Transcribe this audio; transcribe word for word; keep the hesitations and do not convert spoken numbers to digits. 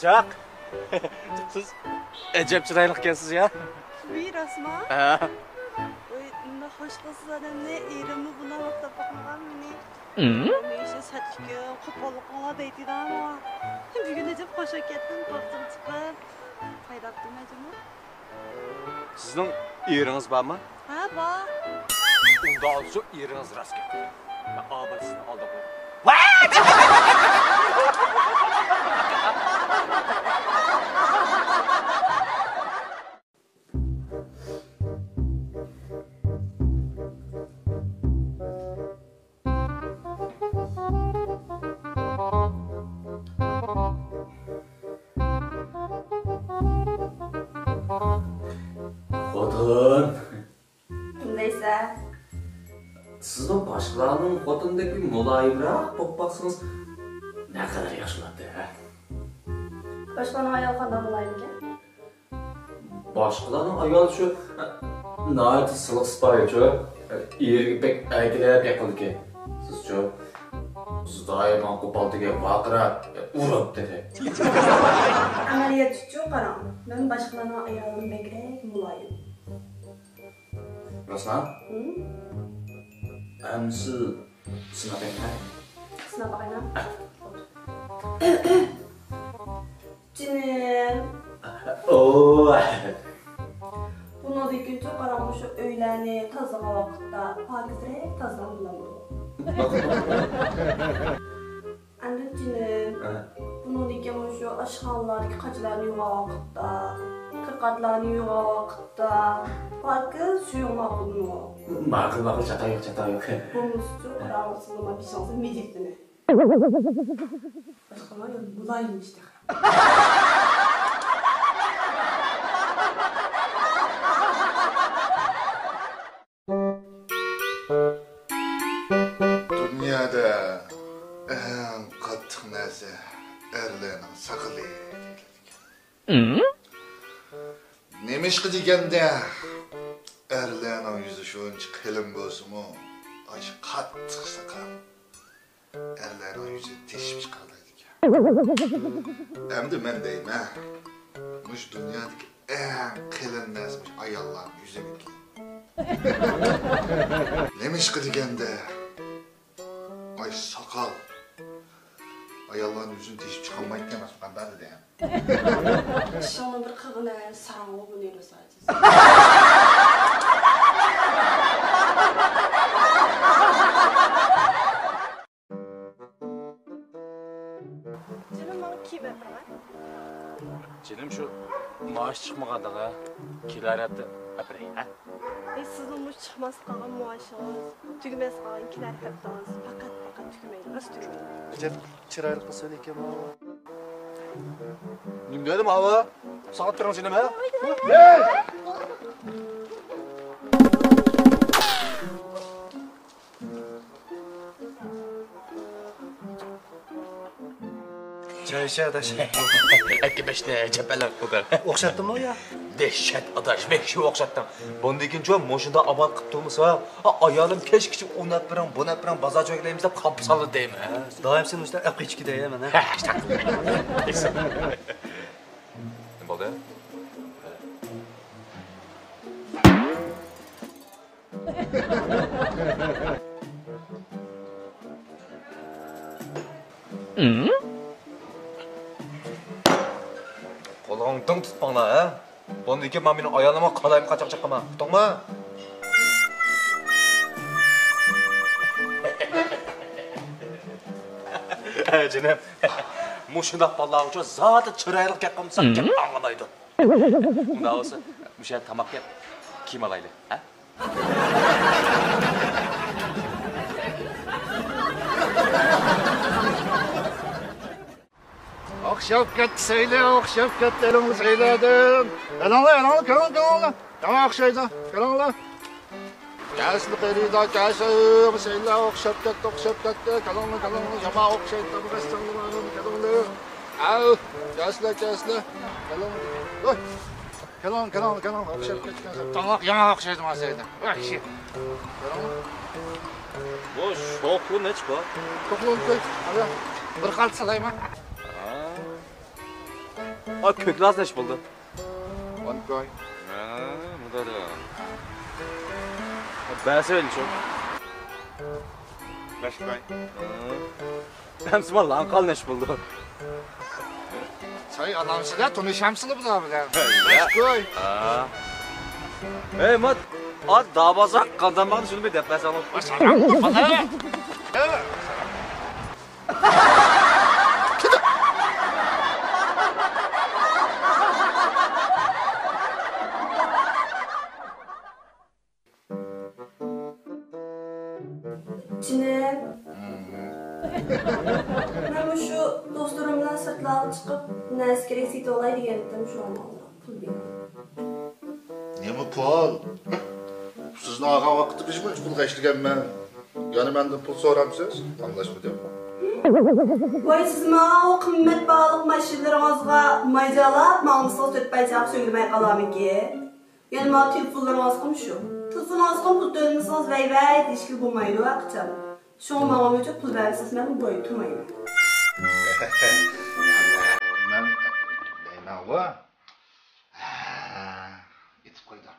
ياق. سىز ئەجەب چىرايلىق ئىكەنسىز يا. ۋىي، راستما؟ ھە. ۋوي، ئۇنداق خوش قىلسىز ئادەمنى، ئېرىممۇ بۇنداق ماختاپ باقمىغان مېنى. ھېلىمۇ يېشى سەتلىكىم، قوپاللىقىڭلار دەيتتى دەڭا. بۈگۈن ئەجەب خوش بولۇپ كەتتىم، باغچىغا چىقىپ. پايدا تاپتىم ئەجەبمۇ. سىزنىڭ ئېرىڭىز بارمۇ؟ ھە، بار. ئۇنداق شۇ ئېرىڭىز راست گەپ. مەن ئابىل سىزنى ئالداپ قويدۇم. خوتۇن. نېمە دەيسەن؟ سىزمۇ باشقىلارنىڭ خوتۇنىدەك بىر مۇلايىمراق بولۇپ باقسىڭىز، نەقەدەر ياخشى بولاتتى، ھە؟ باشقىلارنىڭ ئايالى قانداق مۇلايىمكەن؟ باشقىلارنىڭ ئايالى شۇ، ناھايىتى سىلىق سىپايىچۇ، ئېرىگە بەك ئەركىلەپ گەپ قىلىدىكەن. سىزچۇ، سىز دائىم قوپال دېگەن ۋارقىراپ، ئۇرۇپ دېدى. ئەمەلىيەتتىچۇ قاراڭ، مەن باشقىلارنىڭ ئايالىدىن بەكرەك مۇلايىم. راستما؟ ھىم. ئەمسە سىناپ بېقىڭ، ھە؟ سىناپ باقايلى. جېنىم. ئوۋ. بۇنىڭدىن كېيىنچۇ قاراڭ، مۇشۇ ئۆيلەرنى تازىلىغان ۋاقىتتا پاكىزرەك تازىلاڭ بولامدۇ؟ ئاندىن جېنىم، ھە. بۇنىڭدىن كېيىن مۇشۇ ئاشخانىلاردىكى قاچىلارنى يۇغان ۋاقىتتا، كىرقاتلارنى يۇغان ۋاقىتتا پاكىز سۈيۈڭ ماقۇلمۇ؟ ماقۇل، ماقۇل، چاتاق يوق، چاتاق يوق. بولمىسىچۇ، قاراڭ، سىزنىڭ بېشىڭىزدا مىدىكلىمە. باشقىلار يەنە مۇلايىم ئىش تېخى. دۇنيادا ئەڭ قاتتىق نەرسە ئەرلەرنىڭ ساقىلى دېيىلىدىكەن. نېمىشقا دېگەندە، ئەرلەرنىڭ يۈزى شۇنچە قېلىن بولسىمۇ، ئاشۇ قاتتىق ساقال ئەرلەرنىڭ يۈزىنى تېشىپ چىقالايدىكەن. ئەمدى مەن دەيمەن، مۇشۇ دۇنيادىكى ئەڭ قېلىن نەرسە مۇشۇ ئاياللارنىڭ يۈزىمىكىن. نېمىشقا دېگەندە، ئاي ساقال ئاياللارنىڭ يۈزىنى تېشىپ چىقالمايدىكەن، قانداق دېدى؟ ئىشىڭنى بىر قىلغىنە، ساراڭغۇ بۇنى رۇساجىز. جېنىم، ماڭا كىيىپ ئەپىرىڭە. جېنىم، شۇ مائاش چىقمىغاندىغا كېلەر ھەپتە ئەپىرەي، ھە؟ ئەي، سىزنىڭ مۇشۇ چىقماس قالغان مائاشىڭىز، تۈگىمەس قالغان كېلەر ھەپتىڭىز، پەقەت، پەقەت تۈگىمەيدۇ، راست تۈگىمەيدۇ. ئەجەب چىرايلىق قىز ئىكەن بۇ. نېمە دېدىم، ئاۋۇ؟ ساقاپ تۇرۇڭ، جېنىم، ھە؟ جايشا ئاداش. ئەككە بەشنى جەپەلەك قىلدى. ئوخشاتتىمۇ يا؟ دەھشەت ئاداش، ۋەھشىي ئوخشاتتىڭ. بۇندىن كېيىنچۇ مۇشۇنداق ئاۋات قىلىپ تۇرمىسا، ئايالىم كەچكىچە ئۇنى ئەپ بېرىڭ، بۇنى ئەپ بېرىڭ، بازار چۆرىگەيلەيمىز دەپ قاپسالدى دەيمەن. دائىم سېنى مۇشۇنداق ئەپ قېچىشكە دەيمەن، ھە؟ نېمە بولدى؟ قولۇڭنى دىڭ تۇتۇپ باقلا، ھە؟ بۇندىن كېيىن مانا مېنىڭ ئايالىمغا قالايمىقان چاقچاق قىلما، ئۇقتۇڭمۇ؟ ھە، جېنىم. مۇشۇنداق بالىلارغىچۇ زادى چىرايلىق گەپ قىلمىساق، گەپ ئاڭلىمايدۇ. ئۇنداق بولسا، مۇشۇ يەردە تاماق يەپ، كىيىم ئالايلى، ھە؟ ئوخشاپ كەتتى سەيلە، ئوخشاپ كەتتى ئېلىڭلار سەيلەدىن. ئېلىڭلار، ئېلىڭلار، كېلىڭ، كېلىڭلار. يامان ئوخشايدۇ، كېلىڭلار. كەلسىلە قېرىدا، كەلسىلە سەيلە، ئوخشاپ كەتتى، ئوخشاپ كەتتى. كېلىڭلار، كېلىڭلار، يامان ئوخشايدۇ، تامغا سىڭلىمايدۇ، كېلىڭلار. ئەي، كەلسىلە، كېلسىلە. كېلىڭلار. ۋاي. كېلىڭ، كېلىڭ، كېلىڭ، ئوخشاپ كەتكەن. تاماق يامان ئوخشايدۇ، مانا سەيدە. ۋاي، كىشى. كېلىڭ. بۇ شوخلا نەچچە بار؟ شوخلا ئون تۆت. ئانا، بىر قالتىس ئالايمەن. ھا. ئا، كۆكلەس نەچچە بولدى؟ ئون كوي. ھە، مۇنداق. بەرسە ئۆيلىشىڭ. بەش كوي. ھە. ئەمسىمان لاڭقال نەچچە بولدى؟ سەي ئانامسىلەر، تونۇشامسىلەر بۇلار بىلەن. بەش كوي. ھە. ھەي، مات، ئات دابازاق قاندان باغدا شۇنى بىر دەپ بەرسەڭلار. جېنىم، مەن مۇشۇ دوستلىرىم بىلەن سىرتلارغا چىقىپ، نەرسە كېرەك سېتىۋالاي دېگەنتىم، شۇڭا پۇل بېرىڭ. نېمە پۇل؟ سىزنى ئالغان ۋاقىتتا بىر مۇنچە پۇلغا ئىشلىگەنمەن. يەنە مەندىن پۇل سورامسىز؟ ئاڭلاشمىدىم. ۋاي، سىز ماڭا ئۇ قىممەت باھالىق ماشىنىلىرىڭىزغا مايجالاپ ماڭمىسىڭىز، تۆت پايچاق سۆيدۈرمەي قالامىكىن؟ يەنە ماڭا تېلېفونلىرىڭىزغىمۇ شۇ. تېلېفونىڭىزغىمۇ پۇل تۆلىمىسىڭىز ۋەي-ۋەي دېيىشكىلى بولمايدۇ ھەرقاچان. شۇڭا ماڭىمۇ پۇل بەرمىسىڭىز مەن بوي تۇرمايمەن. مەن دەيمەنغۇ. ئېيتىپ قويدۇم.